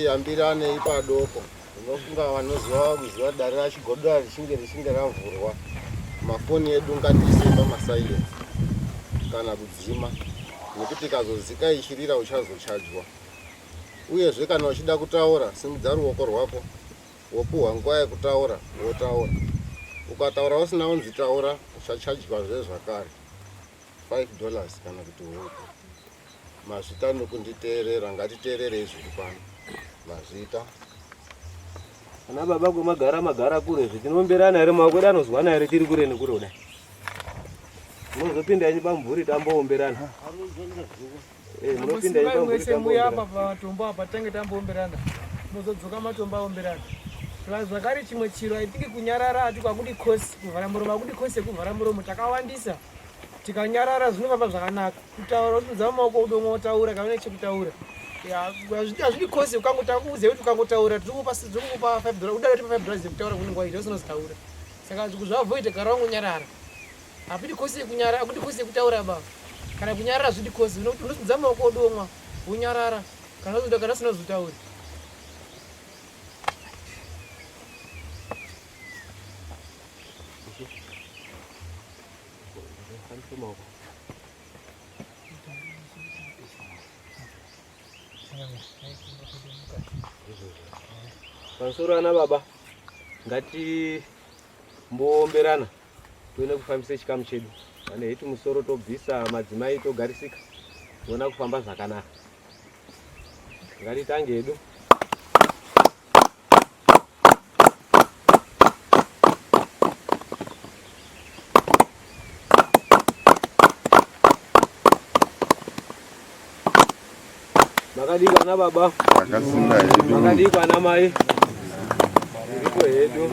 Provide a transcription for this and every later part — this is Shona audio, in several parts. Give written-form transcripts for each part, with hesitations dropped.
Ngatiyambiranei padoko. Ndinofunga vanoziva kuziva dare raChigodora richinge richinge ravhurwa, mafoni edu ngatiisei pamasilence kana kudzima nekuti ikazozika ichirira uchazochajwa. Uyezve kana uchida kutaura simudza ruoko rwako wopuhwa nguva yekutaura wotaura. Ukataura usina unzi taura uchachajwazve zvakare 5 dollars kana kuti huku. Mazvita nokunditeerera, ngatiteererei zviri pano. Mazvita. Ana baba kwemagara magara kure zve tinoomberana here maoko edu anozwana here tiri kure nekure kudai. Munozopinda henyu pamumvuri tamboomberana. Eh, munopinda henyu pamumvuri mwese muya apa tamboomberana. pamatombo apa tange tamboomberana mozodzoka matombo aomberana plus zvakare chimwe chiro aitiki kunyarara ati kwakudi kosi kuvhara muromo akudi kosi yekuvhara muromo takawandisa tikanyarara zvinofamba zvakanaka kutaura usimudza maoko udomwa wotaura kana une chekutaura hazvidi kosi ukangotakuudza kuti ukangotaura tiri kukupa 5 dollar udaro tipa 5 dollars yekutaura kunenge waita usina kutaura saka kuzviavoida gara wangonyarara hapidi kosi yekunyara akudi kosi yekutaura ba kana kunyarara zvidi kosi unosimudza maoko udomwa wonyarara kana uzoda kana usina kuzotaura. Pamusoro ana baba ngatimboomberana tione kufambisa chikamu chedu ane hiti musoro tobvisa madzimai togarisika tiona kufamba zvakanaka ngatitange hedu. Makadii kwana baba? Takasimba hedu. Makadii kwana mai? Tiriko hedu.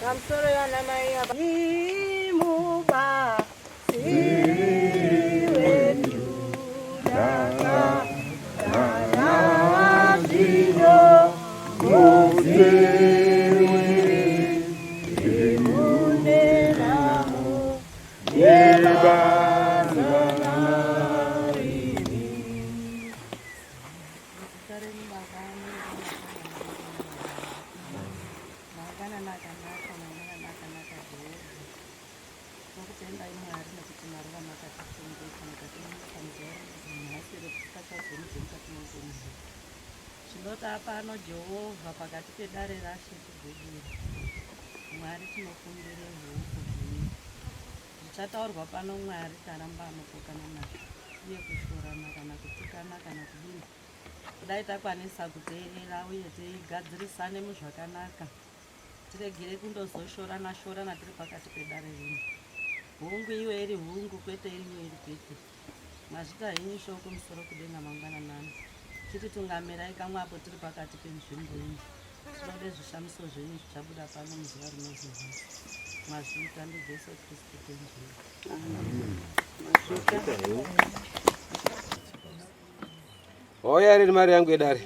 Pamusoro yana mai apa. Imuba Tinokutendai Mwari nekuti maruva makatichengeta mukatimuka muzuva ranhasi retisingachazoni dzemukati meupenyu hwedu. Tinoti pano Jehovha pakati pedare raShe Chigwedere. Mwari tinokumbire ruoko rwenyu. Zvichataurwa pano Mwari taramba anopokana nazvo uye kushorana kana kutukana kana kudini. Kudai takwanisa kuteerera uye tigadzirisane muzvakanaka. Tiregere kundozoshorana shorana tiri pakati pedare rino. Hungu iwe iri hungu kwete iwe iri kwete. Mazvita henyu shoko musoro kudenga mangwananani. Chititungamirai kamwe apo tiri pakati penzvimbo ino. Tinode zvishamiso zvenyu zvichabuda pano muzuva rinozwi nhasi. Mazvita ndiJesu Kristu Tenzi wedu. Mazvita henyu. Wauya here nemari yangu yedare?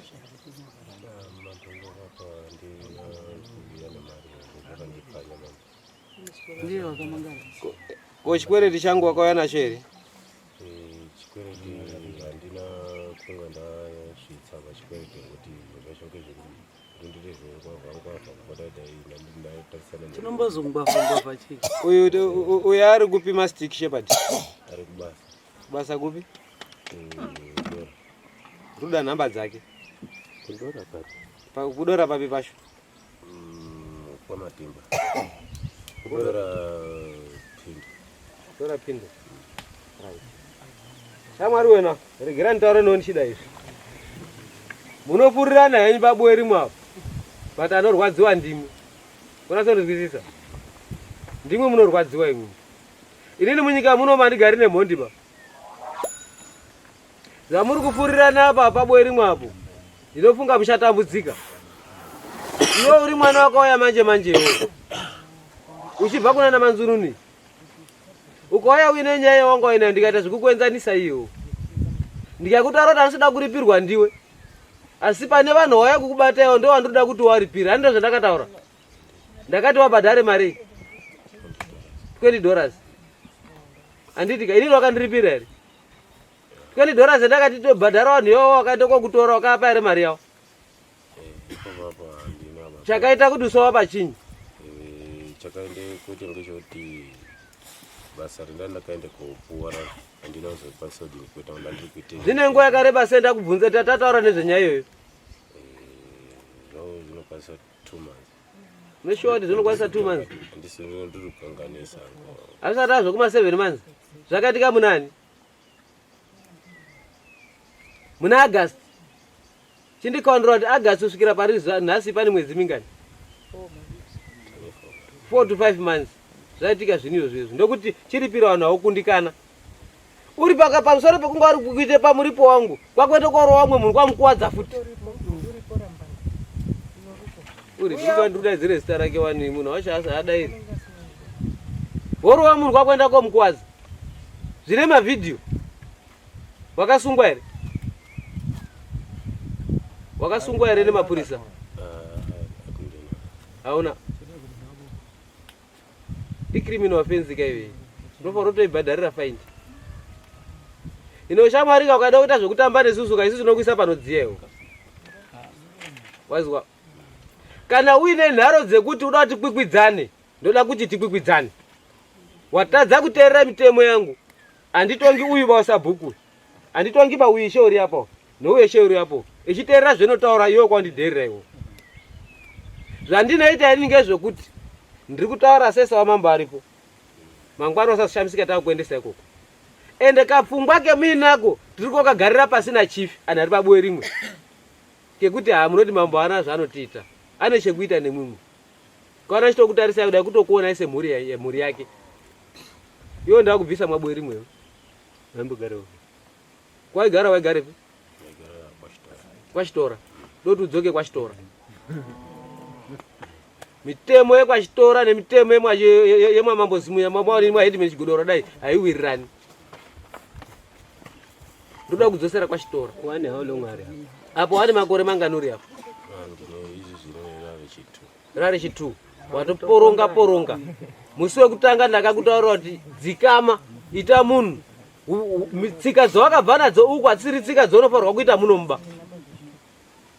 Ko chikwereti changu wakauya nacho here? Chikwereti handina kunga ndasvitsa pachikwereti nekuti zvacho Chinombozongwavha ngwavha chii? Uyu uyu ari kupi mastick shepherd? Ari kubasa. Kubasa kupi? Ruda nhamba dzake. Kudora papi? Kudora papi pacho? Kwamatimba. Kudora Pindo. Kudora Pindo. Right. Shamwari wena, regera nditaure newe ndichida izvi. Munofurirana henyu pabuwe rimwe apo. But anorwadziwa ndimi. Unasondizwisisa? Ndimwi munorwadziwa imwi. Inini munyika muno mandigari nemhondi ba. Zvamuri kufurirana apa paboe rimwe apo. Ndinofunga muchatambudzika. Iwe uri mwana wakauya manje manje iwe. Uchibva kuna namanzuruni. Ukauya uine nyaya yawanga uinayo ndikaita zvekukuenzanisa iyo. Ndikakutaura kuti andisida kuripirwa ndiwe. Asi pane vanhu vauya kukubata iwo ndo vandinoda kuti waripira. Handizvo zvandakataura. Ndakati wabhadhare mari 20 dollars. Handiti ka inini wakandiripira here? 20 dollars ndakati tobhadhara vanhu iwawo wakaenda kokutora wakapa here mari yawo? Chakaita kuti usawapa chinyi? Chakaenda kuti ngechekuti basa renda ndakaenda kopuwa handina kuzokwanisa kudini kuita ndandiri kuita. Zvine nguva yakareba sei ndakubvunza tataura nezvenyaya iyoyo? Zvinokwanisa 2 months. Uneshuwa kuti zvinokwanisa 2 months? Ndisiri ndiri kukanganisa. Hazvisati azvo kuma 7 months. Zvakaitika munani? Muna August. Chindikaondora kuti August kusvikira pari nhasi pane mwedzi mingani? 4 to 5 months. Zvaitika zvinhu izvozvo izvo. Ndokuti chiripira vanhu haukundikana. Uri paka pamusoro pekunge uri kuite pamuripo wangu. Kwakuenda korowa umwe munhu kwamukuwadza futi. Uri ndikuda ndikudaidzire zita rake wani munhu wacho adairi. Worowa munhu kwakuenda komukuwadza. Zvine mavhidhiyo. Wakasungwa here? Wakasungwa here nemapurisa? Hauna. Icriminal offense ka iyoyi. Unofanira kutoibhadharira fine. Ino shamwari ka ukada kuita zvekutamba nesusu ka isusu tinokuisa panodziya iwe. Wazwa. Kana uine nharo dzekuti uda kuti tikwikwidzane, ndoda kuti tikwikwidzane. Watadza kuteerera mitemo yangu. Handitongi uyu ba usabhuku. Handitongi ba uyu ishe uri apo. Nouye ishe uri apo. Ichiteerera zvinotaura iwe kwandidherera iwe. Zvandinoita ini ngezvekuti ndiri kutaura sesa wamambo aripo. Mangwana usazishamisika takuendesa ikoko. Ende kapfungwa kemuinako tiri kokagarira pasina chief anhu ari pabuwe rimwe. Kekuti haa munoti mambo haana zvaanotiita. Ane chekuita nemwimwe. Kana achitokutarisai kudai kutokuonai semhuri yemhuri yake. Iwe ndakubvisa mwabuwe rimwe. Vambogara upi? Kwaigara waigarepi? Kwachitora. Ndoti udzoke kwachitora. Mitemo yekwachitora nemitemo yemwamambo Zimuya mwaheadman Chigodora dai haiwirirani. Ndoda kudzosera kwachitora. Wane how long ari apo? Apo wane makore mangani uri apo? Ndine izvi zvino rave chitu. Rari chitu. Watoporonga poronga. Musi wekutanga ndakakutaurira kuti dzikama ita munhu. Tsika dzawakabva nadzo uku hadzisiri tsika dzaunofanirwa kuita munomuba.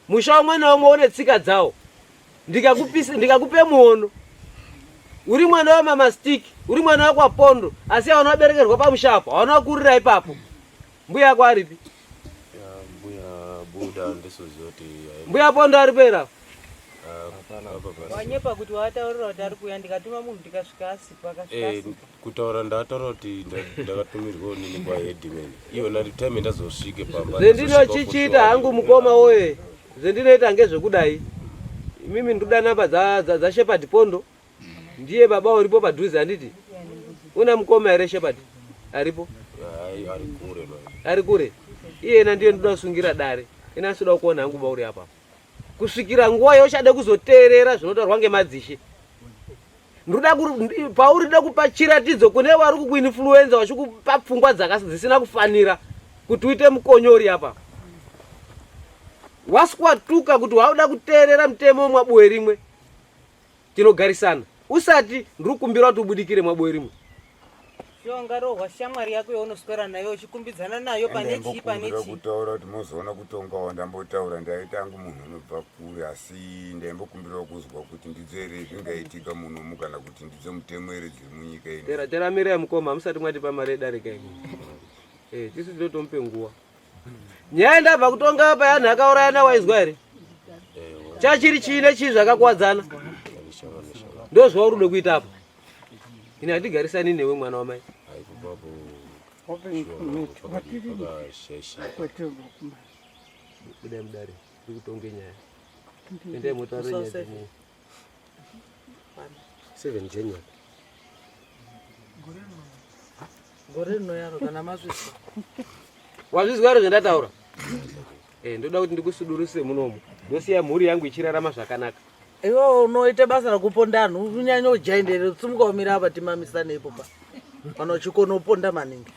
Musha umwe naumwe une tsika dzawo. Ndikakupe muono. Uri mwana wamama Stick, uri mwana wekwaPondo, asi hauna kuberekerwa pamusha apo, hauna kukurira ipapo. Mbuya yako aripi? Mbuya Buda ndisoziva kuti Mbuya Pondo aripo here apo? Wanyepa kuti wataurira kuti ari kuuya ndikatuma munhu ndikasvika asipo akasvika asipo. Kutaura ndataura kuti ndakatumirwa nini kwa headman. Iyona time ndazosvike pamba. Zvendinochichiita hangu mukoma woye. Zvendinoita ngezvekudai. Imimi ndoda namba dza Shepherd Pondo. Ndiye baba uripo padhuze handiti? Una mukoma here Shepherd? Aripo? Ari kure manje. Ari kure. Iyena ndiye ndoda kusungira dare. Ina ndoda kuona hangu ba uri apa. Kusvikira nguva yochade kuzoteerera zvinotaurwa ngemadzishe. Ndoda pauri ndoda kupa chiratidzo kune vari kukuinfluenza vachikupa pfungwa dzisina kufanira kuti uite mukonyori apa. Waswatuka kuti wauda kuteerera mutemo mwabuwe rimwe. Tinogarisana. Usati ndiri kukumbira kuti ubudikire mwabuwe rimwe. Ungarohwa shamwari yako yaunoswera nayo uchikumbidzana nayo pane chii pane Ndambokumbira chii. kutaura kuti mozoona kutongawo ndambotaura ndaita hangu munhu unobva kure asi ndaimbokumbirawo kuzwa kuti ndidzo here zvingaitika munomu kana kuti ndidzo mutemo here dziri munyika ino. Tera teramirai mukoma hamusati mwatipa mari yedarika imi. Tisu tinotomupe nguva. Nyaya ndabva kutonga apa yanhu akaurayana waizwa here? Chachiri chii nechii zvakakuwadzana? Ndozvauri ude kuita apa. Ini handigarisani newe mwana wamai. Budai mudare, ndiri kutonge nyaya. Endai motaura nyaya dzenyu. 7 January. Gore rino yaro kana mazvizwa. Wazvizwa here zvandataura? Ndoda kuti ndikusudurise munomu. Ndosiya mhuri yangu ichirarama zvakanaka. Iwe unoita basa rekuponda anhu, unyanya ujaindere, tsimuka umira apa timamisane ipo pa. Kana uchikona uponda maningi.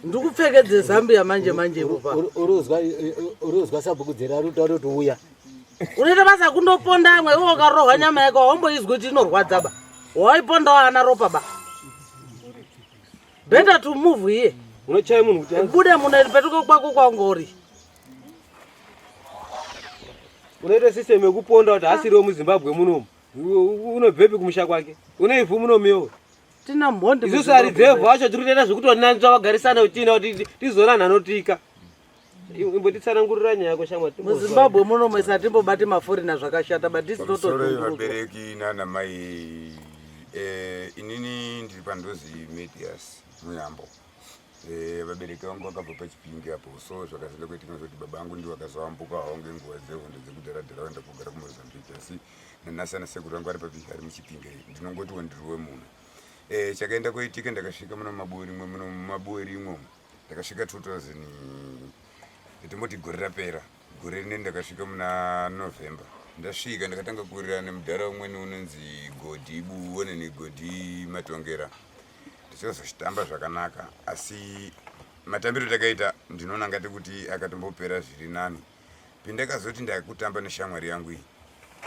Ndikupfekedze Zambia manje manje ipo pa. Uruzwa sabhuku dzera ari kutaura kuti uya. Unoita basa kundoponda amwe iwe ukarohwa nyama yako haumboizwi kuti inorwadza ba. Waipondawo ana ropa ba. Better to move here. Unochaya munhu kuti bude muno petuka kwako kwangori. Unoita system yekuponda kuti asiriwo muZimbabwe munomu. Unobvepi kumusha kwake? Une ivhu munomu iwe. Tina mhondi. Isusu ari dzevhu acho tiri kutoita zvekutonanzva vagarisana kuchina kuti tizoona anhu anotika. Imbotitsanangurira nyaya yako shamwari. MuZimbabwe muno mese atimbobati maforina zvakashata but this not vabereki nana mai eh, inini ndiri pandozi Metias Muyambo. Eh, vabereki vangu vakabva pachipingi apo so zvakazoenda kuitika kuti baba angu ndiwo akazoambuka hawo ngenguva dzehondo dzekudharadhara vaenda kugara kumozambique asi nanhasi ana sekuru vangu ari papi ari muchipingi ndinongotiwo ndiri wemuno eh, chakaenda kuitika ndakasvika muno mumabuwe rimwe muno mumabuwe rimwe ndakasvika 2000 tomboti gore rapera gore rine ndakasvika muna november ndasvika ndakatanga kuwirirana nemudhara umweni unonzi godi buoneni godi matongera tichizochitamba zvakanaka asi matambiro takaita ndinoona ngati kuti akatombopera zviri nani Pandakazoti ndakutamba neshamwari yangu iyi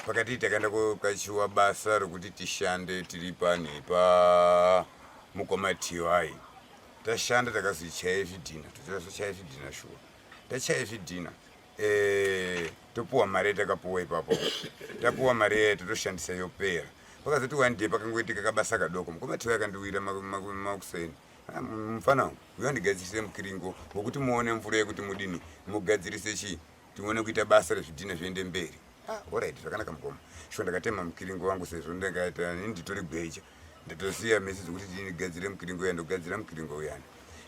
pakati takaenda kokachiwa basa rokuti tishande tiri pani pa mukoma TY tashanda takazochaya zvidhina tochazochaya zvidhina shuwa tachaya zvidhina eh, topuwa mari yatakapuwa ipapo tapuwa mari yayo totoshandisa yopera pakazoti one day pakangoitika kabasa kadoko mukoma TY akandiwira makuseni Ah, mufana wangu uyo andigadzirise mukiringo wekuti muone mvura yekuti mudini mugadzirise chii tione kuita basa rezvidhina zviende mberi ah, orit zvakanaka mukoma shuwa ndakatema mukiringo wangu sezvo ndakaita nditori gweja ndatoziva mese dzekuti tinigadzire mukiringo uya ndogadzira mukiringo uyani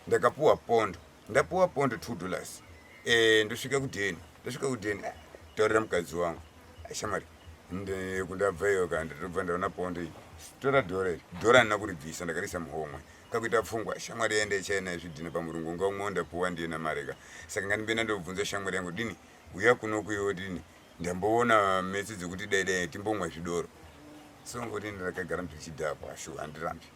ndakapuwa pondo ndapuwa pondo two dollars eh, ndosvika kudheni ndosvika kudheni ah, taurira mukadzi wangu ah, shamwari kundabva iyo ka ndatobva ndaona pondo iyi tora dhora iri dhora handina kuribvisa ndakarisa muhomwe kakuita pfungwa shamwari yaenda ichaina izvidhina pamurungu unga umwe ndapuwa ndiye namareka saka ngandimbe ndobvunza shamwari yangu dini uya kuno kuiwo dini ndamboona metsi dzekuti dai dai timbomwa zvidoro so ngoti ndakagara ndichidhakwa shuwa handirambi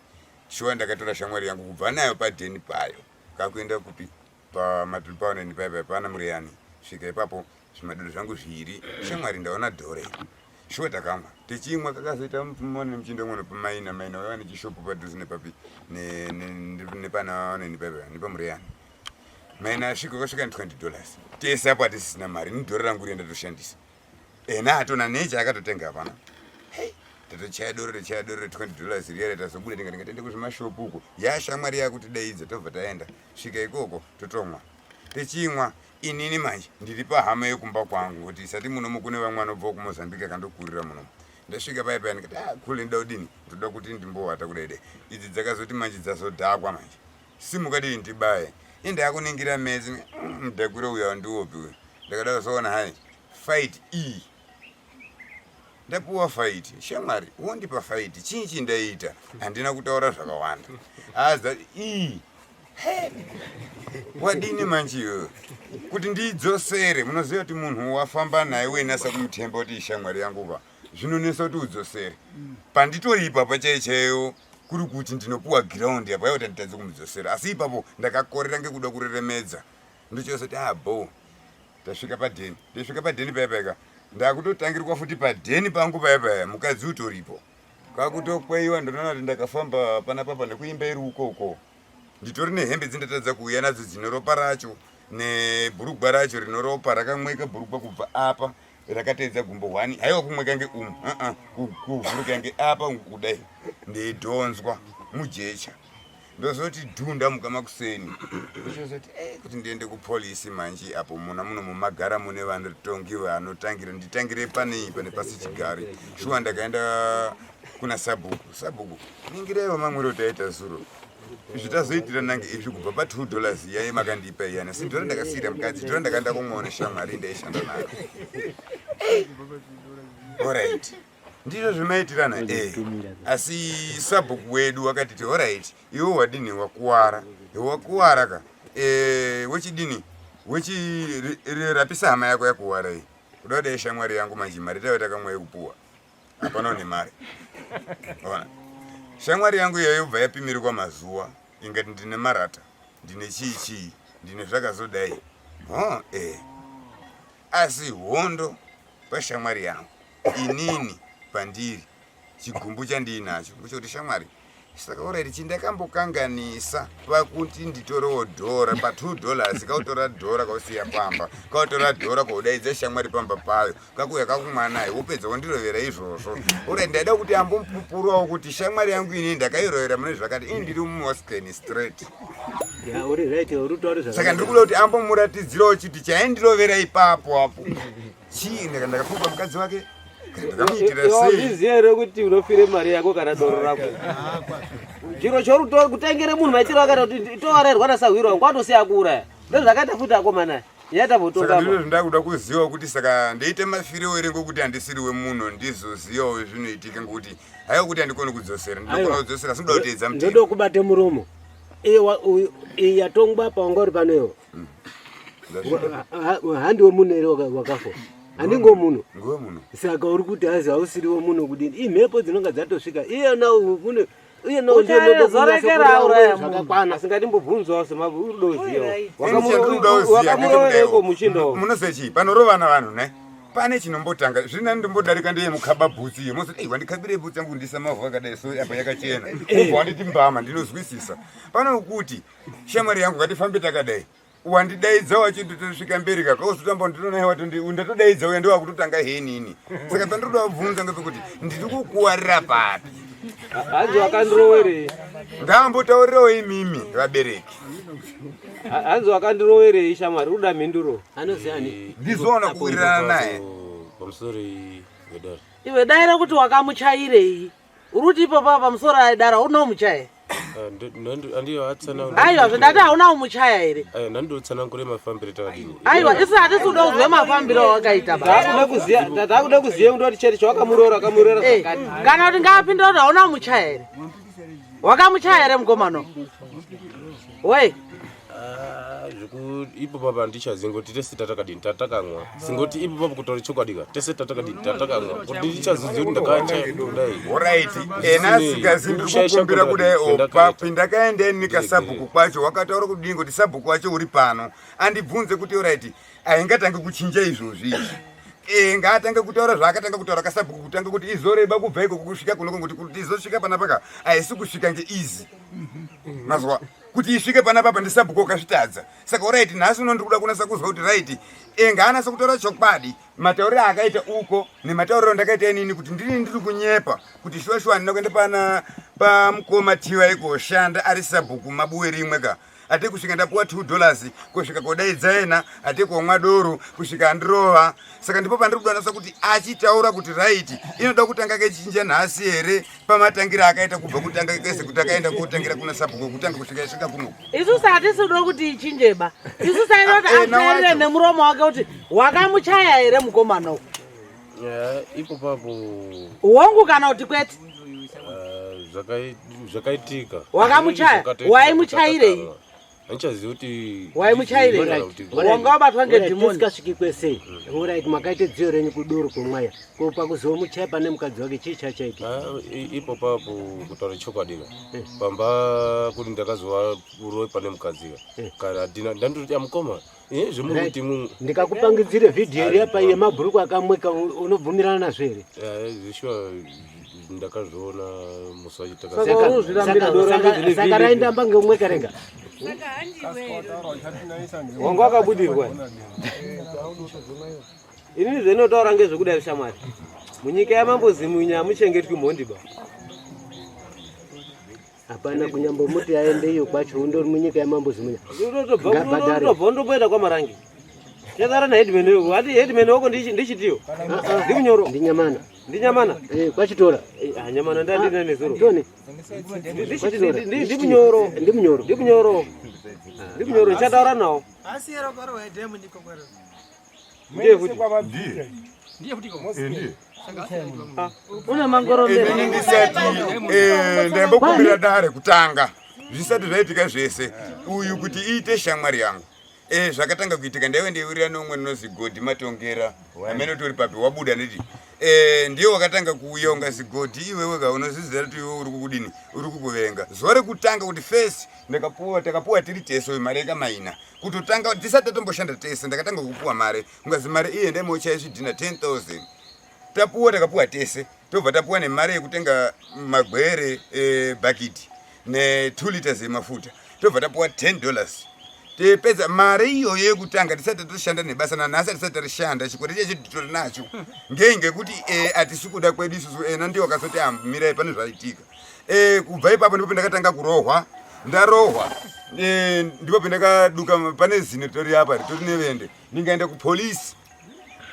shuwa ndakatora shamwari yangu kubva nayo padheni payo kakuenda kupi pamatiripaoneni paipa pana mureyani svika ipapo zvimadoro zvangu zviiri shamwari ndaona dhore shuwa takamwa tichimwa kakazoita mone muchindo mwono pamaina maina waiva nechishopu padhuze nepapi nepana oneni paipa nepamureyani maina asvika kwasvika ne 20 dollars tese apo hatisisina mari ni dhore rangu riye ndatoshandisa ena atona neche akatotenga hapana tatochaya doro tochaya doro re 20 dollars riya ratazobuda tinga tinga tiende kuzvimashopu uko yashamwari yakutidaidza tobva taenda svika ikoko totomwa tichimwa inini manje ndiri pahama yekumba kwangu kuti isati munomu kune vamwe vanobvawo kumozambique akandokurira munomu ndasvika paya paya ndikati ah kule ndoda kudini ndoda kuti ndimbowata kudaidai idzi dzakazoti manje dzazodhakwa manje simuka dii ndibaye indakuningira mezi mm, mudhakwiro uyo andiwopi uyo ndakada kuzoona hai fight e ndapuwa fight shamwari wondipa fight chii chindaita handina kutaura zvakawanda aza e wadini manje iyoyo kuti ndiidzosere munoziva kuti munhu wafamba naye weinasa kumutemba kuti ishamwari yangu va zvinonetsa kuti udzosere panditori ipapa chaiyo chaiyo kuri kuti ndinopuwa giraundi apo yauti nditadze kumudzosera asi ipapo ndakakorera ngekuda kureremedza ndochozoti ah bo tasvika padheni ndasvika padheni paya paika ndakutotangirwa futi padheni pangu paya paya mukadzi utoripo kakutokweiwa ndonoona kuti ndakafamba panapa pane kuimba iri uko uko nditori nehembe dzindatadza kuuya nadzo dzine ropa racho nebhurugwa racho rinoropa rakamweka bhurugwa kubva apa rakateedza gumbo hwani haiwa kumweka ngeumu aa kuvhurika ngeapa kudai ndeidhonzwa mujecha ndozoti dhu ndamuka makuseni ndozoti eh, kuti ndiende kupolisi manje apo muna muno mumagara mune vanotongi vanotangira nditangire panei pane pasi chigare shuwa ndakaenda kuna sabhuku sabhuku ningiraiwo mamwiro taita zuro izvi tazoitira nange izvi kubva pa two dollars iya yemakandipa iyani asi dhora ndakasiira mukadzi dhora ndakaenda kumwawo neshamwari ndaishanda nayo orit ndizvo zvimaitirana e asi sabhuku wedu wakatiti orit iwe wadini wakuwara wakuwara ka e, wechidini wechirapisa hama yako yakuwara iyi kuda kudai shamwari yangu manje mari taiva takamwa yekupuwa hapana une mari ona shamwari yangu iyoyo yobva yapimirwa mazuva ingati ndine marata ndine chii chii ndine zvakazodai ho e asi hondo pashamwari yangu inini pandiri chigumbu chandiinacho ngechekuti shamwari Saka alright chindakambokanganisa pakuti nditorewo dhora pa 2 dollars kautora dhora kausiya pamba kautora dhora kaudaidza shamwari pamba payo kakuuya kakumwa naye wopedza wondirovera izvozvo alright ndaida kuti ambomupupurawo kuti shamwari yangu inini ndakairovera mune zvakati ini ndiri mumosken straight Ya, uri right uri kutaura saka zvakanaka. ndiri kuda kuti ambomuratidzirawo chiti chaindirovera ipapo apo chii ndakafupa mukadzi wake ndakamuitira sei Wazviziva here kuti unofire mari yako kana doro rako? Chiro chauri kutengere munhu maitiro akaita kuti toarairwa nasahwiro wangu kwatosiya kuuraya. Ndozvakaita futi akomana. Yata saka votonga. ndizvo zvindakuda kuziva kuti saka ndoite mafirewo here ngokuti handisiri wemunhu ndizozivawo zvinoitika ngokuti haiwa kuti handikoni kudzosera ndinokona kudzosera asi ndoda kuteedza mutemo ndoda kubate muromo Iye wa- uyu- iyi yatongwa pawanga uri pano iwo handiwo munhu here wakafa handingo munhu nguwe munhu saka uri kuti hazi hausiriwo munhu kudini imhepo dzinonga dzatosvika iyena une iyena Uchazorekera auraya munhu. zvakakwana Asingatimbobvunzawo semabu uri kuda Ndinoda kuziva. kuziva, Wakamurovereko muchindo. munoziva chii panorovana vanhu ne pane chinombotanga zvina ndombodarika ndeye mukaba bhutsi iyo mozoti ei wandikabire bhutsi yangu ndisa mavhu akadai so apa yakachena obva wanditi mbama ndinozwisisa pano kuti shamwari yangu ngatifambe takadai wandidaidza wachindotosvika mberi kaka uzotamba ndinonaye watondi ndatodaidza uya ndowakutotanga henini saka pandiroda kubvunza ngepekuti ndiri kukuwarira papi Hanzi wakandirowerei. ngaambotaurirawo imimi vabereki Hanzi wakandirowerei shamwari uri kuda mhinduro. anoziva ani ndizoona kuwirirana naye pamusoro wedare Iwe daira kuti wakamuchairei. Uri kuti ipapo apa pamusoro aidara unomuchaya. andiyo Aiwa zvendati hauna kumuchaya here. ndandotsanangure mafambiro takadini Aiwa isu hatisi kuda kuzwa mafambiro awakaita ba. Takuda kuziya takuda kuziya kuti chete chawakamuroora wakamuroora Eh, zvakati. kana kuti ngaapindura kuti hauna kumuchaya here. Wakamuchaya here mukomana? Wei, Ah, zveku ipo papa handichazivi ngoti tese tatakadini tatakamwa singoti ipo papo kutaura chokwadi ka tese tatakadini tatakamwa kuti ndichazivi kuti ndakacha kudai Alright, ena asikazi ndiri kukumbira kudai opa pindakaenda ini kasabhuku kwacho wakataura kudini kuti sabhuku wacho uri pano andibvunze kuti alright aingatange kuchinja izvozvi izvi e ngaatange kutaura zvaakatanga kutaura kasabhuku kutanga kuti izoreba kubva ikoko kusvika kunoko kuti kuti izosvika panapaka haisi kusvika ngeizi mazwa kuti isvike panapapa ndisabhuku wakazvitadza saka alright nhasi uno ndiri kuda kunasa kuzwa kuti right e ngaanasa kutaura chokwadi matauriro akaita uko nematauriro ndakaita inini kuti ndini ndiri kunyepa kuti shuwa shuwa handina kuenda pana pamukoma tiwa ikoshanda ari sabhuku mabuwe rimwe ka ate kusvika ndapuwa 2 dollars kusvika kodaidza yena ate komwa doro kusvika andirova saka ndipo pandiri kudanasa kuti achitaura kuti right inoda kutanga kechinja nhasi here pamatangira akaita kubva kutanga kese kuti akaenda kotangira kuna sabhuku kutanga kusvika isvika kunoku isusu hatisi kuda kuti ichinje ba. Isusu taida kuti Ah, eh, nawacho. aperere nemuromo wake kuti wakamuchaya here mukomana uyu. Ya, ipo papo Hongu kana kuti kwete. ah, zvakaitika Wakamuchaya? Zvakatoitika Waimuchairei? tatakamwa. Handichazivi kuti Waimuchairei? kana kuti- Wanga wabatwa ngedhimoni. tisikasviki kwese orit makaita dziyo renyu kudoro kumwaya ko pakuzomuchaya pane mukadzi wake chii chachaitika Ah, ipo papo kutaura chokwadi ka pamba kuti ndakazova uroi pane mukadzi ka kana handina ndandoti amukoma zvemuri Right. kuti mu ndikakupangidzire vhidhiyo iri apa yemabhuruku akamweka unobvumirana nazvo here zvishuwa ndakazviona musi wacho Saka takasaka unozvirambira Saka- saka raindamba ngeumweka rega Wanga wakabudirwa. Inini zvinotaura ngezvekudai shamwari. Munyika yamambo Zimunya hamuchengetwi mhondi ba. hapana kunyambomuti aende iyo kwacho undori munyika yamambo zimunya Ngabhadhare. Unotobva undomboenda kwamarangi. Chazara na headman wako. Ati headman wako ndichitiyo. Ndimunyoro. Ndinyamana. Ndinyamana. Eh, kwachitora. Eh, ah, nyamana ndandina nezuro. Toni. Ndimunyoro. Ndimunyoro. Ndimunyoro. Ndimunyoro ndichataura nawo. Asi yero kwaro wedhemu ndiko kwaro. Ndiye futi. Ndiye futi Ndiye. Une mangoromera. Inini ndisati ndambokumbira dare kutanga zvisati zvaitika zvese uyu kuti iite shamwari yangu zvakatanga kuitika ndaive ndeiwirira neumwe ndinozi Godhi Matongera amene utori papi wabuda nditi ndiye wakatanga kuuya ungazi Godhi iwewe ka unoziziva kuti iwe uri kukudini uri kukuvenga zuva rekutanga kuti first ndakapuwa takapuwa tiri tese uyu mari yekamaina kutotanga tisati tatomboshanda tese ndakatanga kupuwa mari ungazi mari iye ndaimochaya zvidhina 10000. Tapuwa takapuwa tese tobva tapuwa nemari yekutenga magwere ebhakiti ne 2 liters yemafuta tobva tapuwa 10 dollars tepedza mari iyoyo yekutanga tisati tatoshanda nebasa nanhasi atisati tarishanda chikwere checho titori nacho ngei ngekuti eh, hatisi kuda kwedu isusu ena ndiwo akazoti amirai ah, pane zvaitika eh, kubva ipapo ndipo pendakatanga kurohwa ndarohwa eh, ndipo pendakaduka pane zino ritori apa ritori nevende ndingaenda kupolisi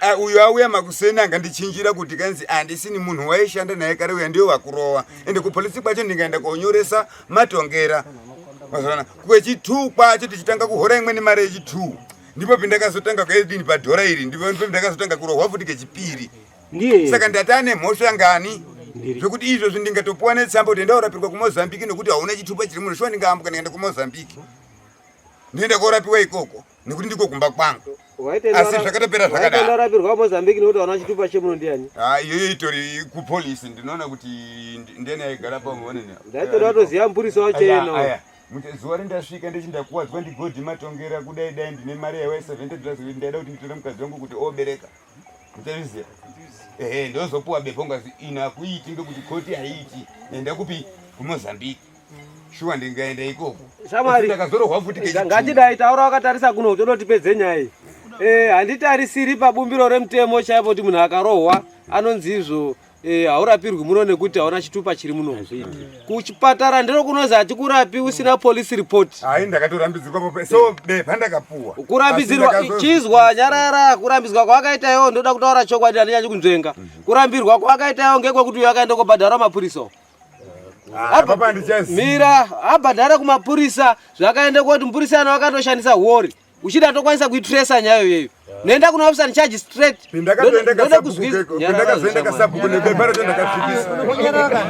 Ah, uyo auya makuseni angandichinjira kuti kanzi handisini munhu waishanda naye kare uya ndiyo vakurowa ende kupolisi kwacho ndingaenda konyoresa matongera mazoona kwechi2 kwacho tichitanga kuhora imweni mari yechi2 ndipo pindakazotanga kaidini padhora iri ndipo pindakazotanga kurohwa futi kechipiri saka ndati ane mhosva ngani zvekuti izvozvi ndingatopuwa netsamba kuti endaurapirwa kumozambiki nekuti hauna chitupa chiri muno shuwa ndingaambuka ndikaenda kumozambiki ndinoenda korapiwa ikoko nekuti ndiko kumba kwangu asi zvakatopera zvakadaro rapirwa Mozambique nekuti hauna chitupa chemuno ndiani ah iyoyo itori kupolice ndinoona kuti ndiani aigara pamuone ndaitoda kutoziva mupurisa wacho eno zuva rindasvika ndichindakuwadzwa ndigodhi matongera kudai dai ndine mari yaiwa 70 dollars ndaida kuti nditore mukadzi wangu kuti obereka muchazviziva ehe ndozopuwa bepo ngazi ino hakuiti ngekuti koti haiiti enda kupi kumozambique shuwa ndingaenda ikoko shamwari ndakazorohwa futi ngatidai taura wakatarisa kuno toda tipedze nyaya iyi eh, handitarisiri pabumbiro remutemo chaipo kuti munhu akarohwa anonzi izvo eh, haurapirwi muno nekuti hauna chitupa chiri muno kuchipatara ndiro kunozi hatikurapi usina police report hai ndakatorambidzirwa so bepa ndakapuwa kurambidzirwa chizwa nyarara kurambidzwa kwakaita iwo ndoda kutaura chokwadi handinyanyi kunzvenga kurambirwa kwakaita iwo ngekwekuti uyo akaenda kobhadhara mapurisa Ah, mira abhadhara kumapurisa zvakaenda koti mupurisa ano akatoshandisa huori uchida tokwanisa kuitresa nyayo iyeyo noenda kuna officer in charge straight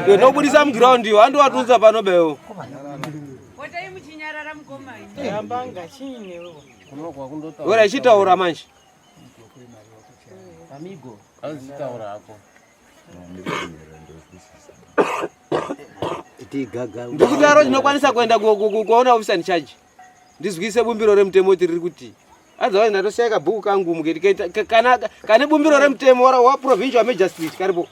ndobudisa muground iwo andiwatunza pano bewo ora ichitaura manje Amigo, azitaura hako. Ndikudaro ndinokwanisa kuenda kuona officer in charge ndizwise bumbiro remutemo kuti riri kuti otherwise ndatosiya kabhuku kangu muke kana kane bumbiro remutemo wa provincial magistrate karipo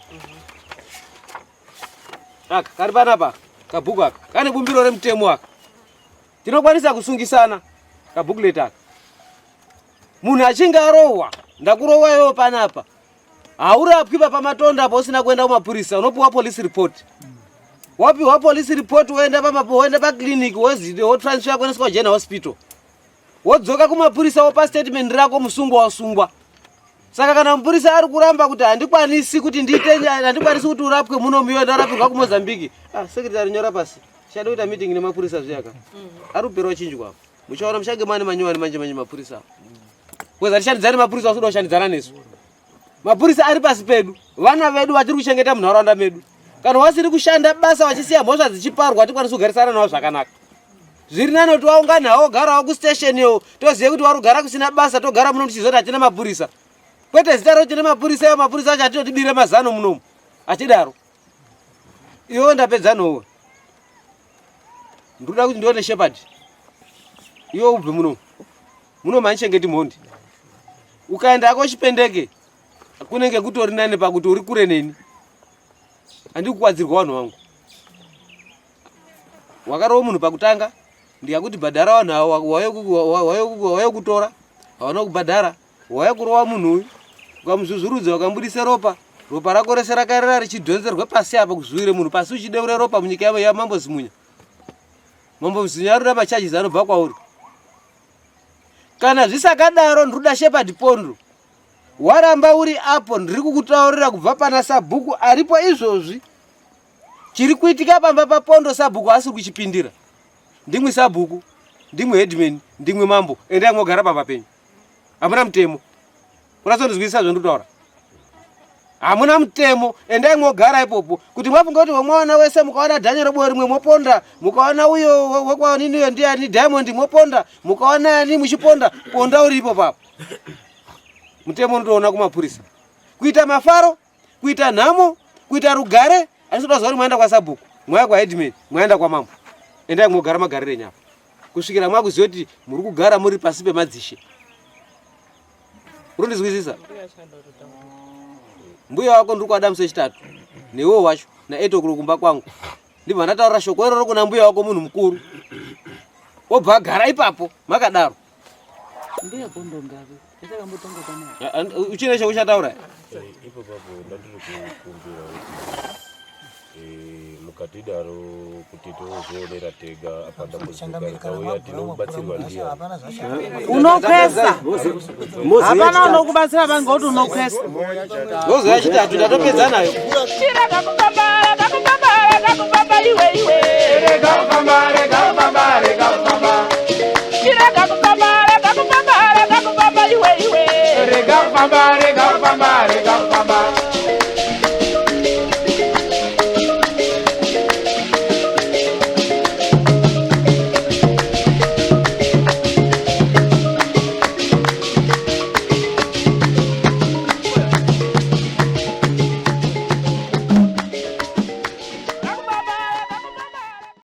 aka kari panapa kabhuku aka kane bumbiro remutemo aka tinokwanisa kusungisana kabooklet aka munhu achinge arohwa ndakurohwa iwewo panapa haurapwi pa pamatonda apa usina kuenda kumapurisa unopiwa police report wapiwa police report woenda woenda paclinic wotransfer kuendeswa kugeneral hospital wodzoka kumapurisa wopa statement rako musungwa wasungwa saka kana mupurisa ari kuramba kuti handikwanisi kuti ndiite handikwanisi kuti urapwe muno muyo ndarapirwa kumozambique ah, secretary nyora pasi chada kuita meeting nemapurisa zviyaka ari kupera wachinjwa apo muchaona muchange mane manyowani manje manje mapurisa apo because hatishandidzani mapurisa vasuda kushandidzana nesu mapurisa ari pasi pedu vana vedu vatiri kuchengeta munharaunda medu kana wasiri kushanda basa vachisiya mhosva dzichiparwa hatikwanisi kugarisana navo zvakanaka zviri nani kuti waungane hawo garawo kustation yo tozive kuti wari kugara kusina basa togara muno tichizoti hatina mapurisa kwete zita roti tine mapurisa iwo mapurisa acho atitotibire mazano munomu achidaro iwewe ndapedza nowe ndikuda kuti ndione shepherd iwe ubve muno muno mandichengeti mhondi ukaenda hako chipendeke kunenge kutori nani pakuti uri kure neni handikukwadzirwa vanhu vangu wakarova munhu pakutanga ndikakuti bhadhara vanhu avo wauye kutora hawana kubhadhara wauya kurova munhu uyu ukamuzvuzvurudza ukamubudisa ropa ropa rako rese rakarera richidhonzerwe pasi apa kuzvuvire munhu pasi uchideure ropa munyika yavo yamambo zimunya mambo zimunya arikuda macharges anobva kwauri kana zvisakadaro ndikuda shepard pondo waramba uri apo ndiri kukutaurira kubva pana sabhuku aripo izvozvi chiri kuitika pamba papondo sabhuku asiri kuchipindira ndimwi sabhuku ndimwi headman ndimwi mambo endai mogara pamba penyu hamuna mutemo unasondizwisisa zvandikutaura hamuna mutemo endai mogara ipopo kuti mwafunga kuti wamwaona wese mukaona dhanya roboyo rimwe moponda mukaona uyo wekwanini uyo ndiani diamond moponda mukaona ani muchiponda ponda uripo papo mutemo unotoona kumapurisa kuita mafaro kuita nhamo kuita rugare handisi kuda zuva mwaenda kwasabhuku mwaya kwaheadman mwaenda kwamambo endai mogara magarire nyapa kusvikira mwakuziva kuti muri kugara muri pasi pemadzishe urondizwisisa Mbuya wako ndiri kuada musi wechitatu newewo wacho na8 o'clock kumba kwangu. Ndibva ndataura shoko iroro kuna mbuya wako munhu mukuru. Obva agara ipapo makadaro. Mbuya bondo ngave. Yatakambotanga pana. Uchine chekuchataura? Ipo papo ndandiri kukumbira kuti mukatidaro kuti tozvionera tega apa dambudziko rikauya tinobatsirwa ndiye. Unokwesa. Hapana unokubatsira panga kuti unokwesa. Mozoya chitatu tatopedza nayo. Chirega kufamba, rega kufamba, rega kufamba iwe iwe. Rega kufamba, rega kufamba, rega kufamba. Chirega kufamba, rega kufamba, rega kufamba iwe iwe. Rega kufamba, rega kufamba, rega.